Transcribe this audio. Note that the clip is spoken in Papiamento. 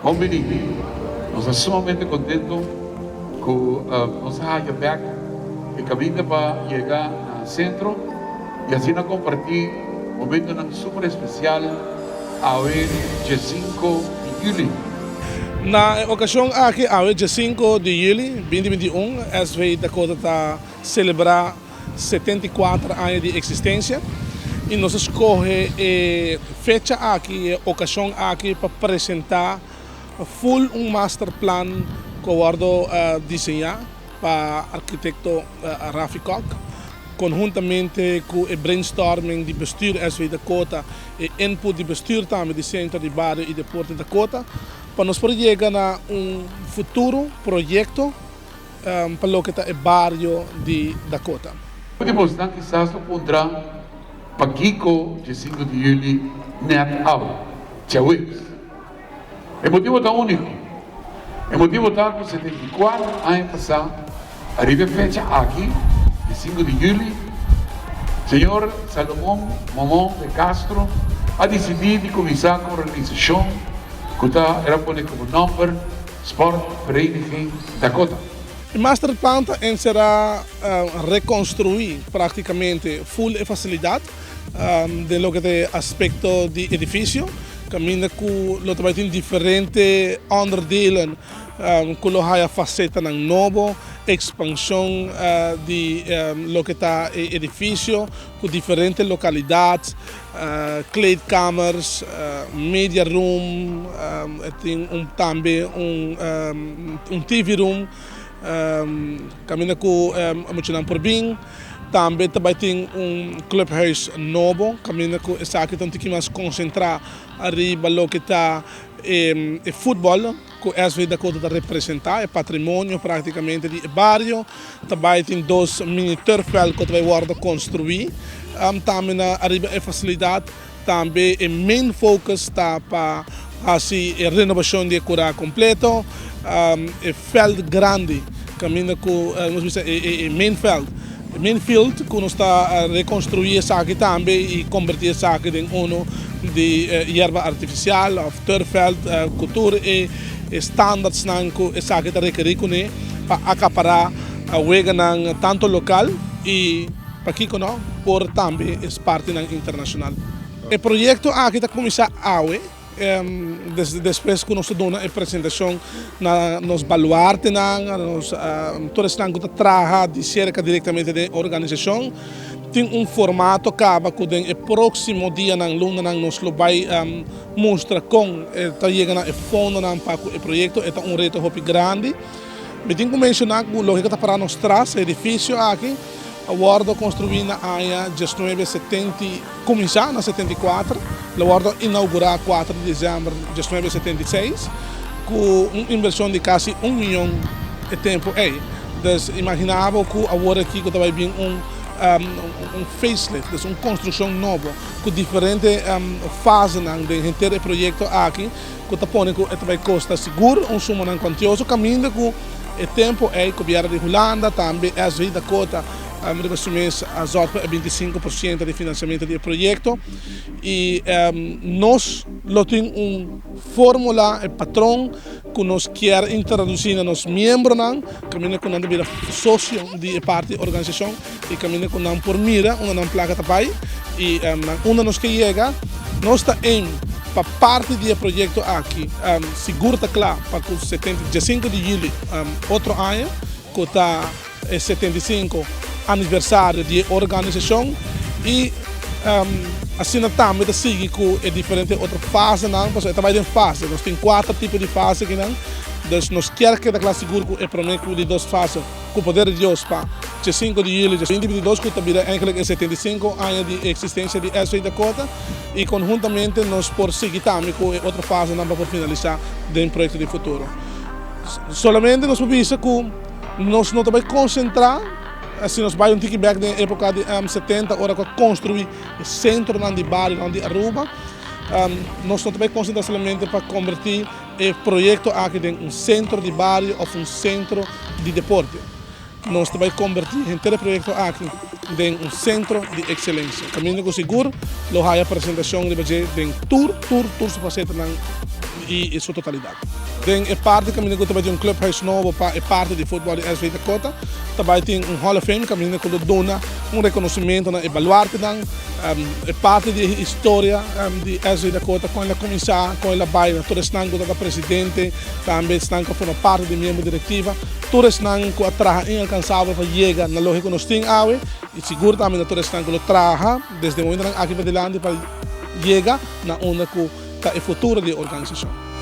Bon bini. Nos ta sumamente contento cu nos a haya bek e caminda pa yega na centro y asina comparti momentonan super especial awe dje cinco di juli. Na e ocasion aki awe dje cinco di juli binti 21 SV Dakota ta celebra 74 aña di existencia y nos a scoge e fecha aki, e ocasion aki pa presenta full un masterplan cu a wordo diseña pa arquitecto Rafi Kok conhuntamente cu e brainstorming di bestuur SV Dakota, e input di bestuur tambe di Centro di Bario y Deporte Dakota pa nos por yega na un futuro proyecto pa loke ta e bario di Dakota. Hopi di bosnan kisas lo puntra pakiko dje sinku di yüli nèt awe, djaweps. E motibu ta úniko. E motibu ta ku 74 aña pasá, ariba e fecha aki, di sinku di yüli, señor Salomon Momon de Castro a disidí di kuminsá ku un organisashon ku ta el a pone komo nòmber Sport Vereniging Dakota. E masterplan ta enserá rekonstruí práktikamente ful e fasilidat den loke ta e aspekto di edifisio, kaminda ku lo ta bai tin diferente onderdelen ku lo haya fasetanan nobo, ekspanshon di loke ta e edifisio ku diferente lokalidat. Kleedkamers, media room, e tin un tambe un un TV room kaminda ku muchanan por bin. Tambe ta bai tin un clubhuis nobo kaminda ku esaki ta un tiki mas konsentrá ariba loke ta e futbòl. Ku SV Dakota ta representá e patrimonio práktikamente di e bario. Ta bai tin dos mini turfveld ku ta bai wòrdu konstruí tambe na ariba e fasilidat. Tambe e main focus ta pa hasi e renobashon di e kurá kompleto. E veld grandi kaminda ku nos bisa e main veld, e main field ku nos ta rekonstruí esaki tambe i kombertí esaki den unu di yerba artifisial òf turfveld ku tur e standardsnan ku esaki ta rekerí kuné pa akapará weganan tantu lokal i pakiko no por tambe es partinan internashonal. E proyekto aki ta kuminsá awe. Despues ku nos ta duna e presentashon na nos baluartenan, na nos tur esnan ku ta traha di serka direktamente den e organisashon, tin un formato kaba ku den e próksimo dianan, lunanan nos lo bai mustra kon e ta yega na e fondonan pa ku e proyekto. E ta un reto hopi grandi. Mi tin ku menshoná ku loke ku ta pará nos tras, e edifisio aki a wòrdu konstruí na aña 1970. Kuminsá na 74, lo wòrdu inougurá 4 di desèmber 1976 ku un invershon di kasi un miyon e tempu ei. Dus imaginá bo ku awor aki ku ta bai bin un un facelift, dus un konstrukshon nobo ku diferente fasenan den henter e proyekto aki ku ta pone ku e ta bai kosta sigur un sumanan kuantioso kaminda ku e tempu ei gobièrnu di Hulanda tambe SV Dakota Riba su mes a zorg pa e 25% di financiamento di e proyecto y nos lo tin un formula, e patron cu nos kier introduci na nos miembronan caminda cu nan ta bira socio di e parti organisacion y caminda cu nan por mira unda nan placa ta bay y unda nos ke yega. Nos ta aim pa parti di e proyecto aki sigur ta cla pa cu 75 di juli otro aña cu ta e 75 aniversario di e organisashon i asina tambe ta sigui ku e diferente otro fasenan pasobra e ta bai den fase. Nos tin kuater tipo di fase akinan, dus nos kier keda kla sigur ku e promé ku di dos fase ku poder di Dios pa dje sinku di juli dje 2022 ku ta bira eigenlik e 75 aña di eksistensia di SV Dakota i konhuntamente nos por sigui tambe ku e otro fasenan pa por finalisá den proyekto di futuro. Solamente nos por bisa ku. Nos no ta bai konsentrá, si nos bai un tiki bèk den époka di 70 ora ku a konstruí e sentronan di barionan di Aruba, nos no ta bai konsentrá solamente pa kombertí e proyekto aki den un sentro di bario òf un sentro di deporte. Nos ta bai kombertí henter e proyekto aki den un sentro di ekselensia, kaminda ku sigur lo haya presentashon riba dje den tur, tur, tur su fasetanan. i su totalidat. Den e parti kaminda ku ta bai tin un clubhuis nobo pa e parti di futbòl di SV Dakota, ta bai tin un Hall of Fame kaminda ku lo duna un rekonosementu na e baluartenan, e parti di e historia di SV Dakota, kon el a kuminsá, kon el a bai, na tur esnan ku tabata presidente, tambe esnan ku a forma parti di miembro direktiva, tur esnan ku a traha inalkansabel pa yega na loke ku nos tin awe i sigur tambe na tur esnan ku lo traha desde e momentonan aki padilanti pa yega na unda ku ta e futuro di e organisashon.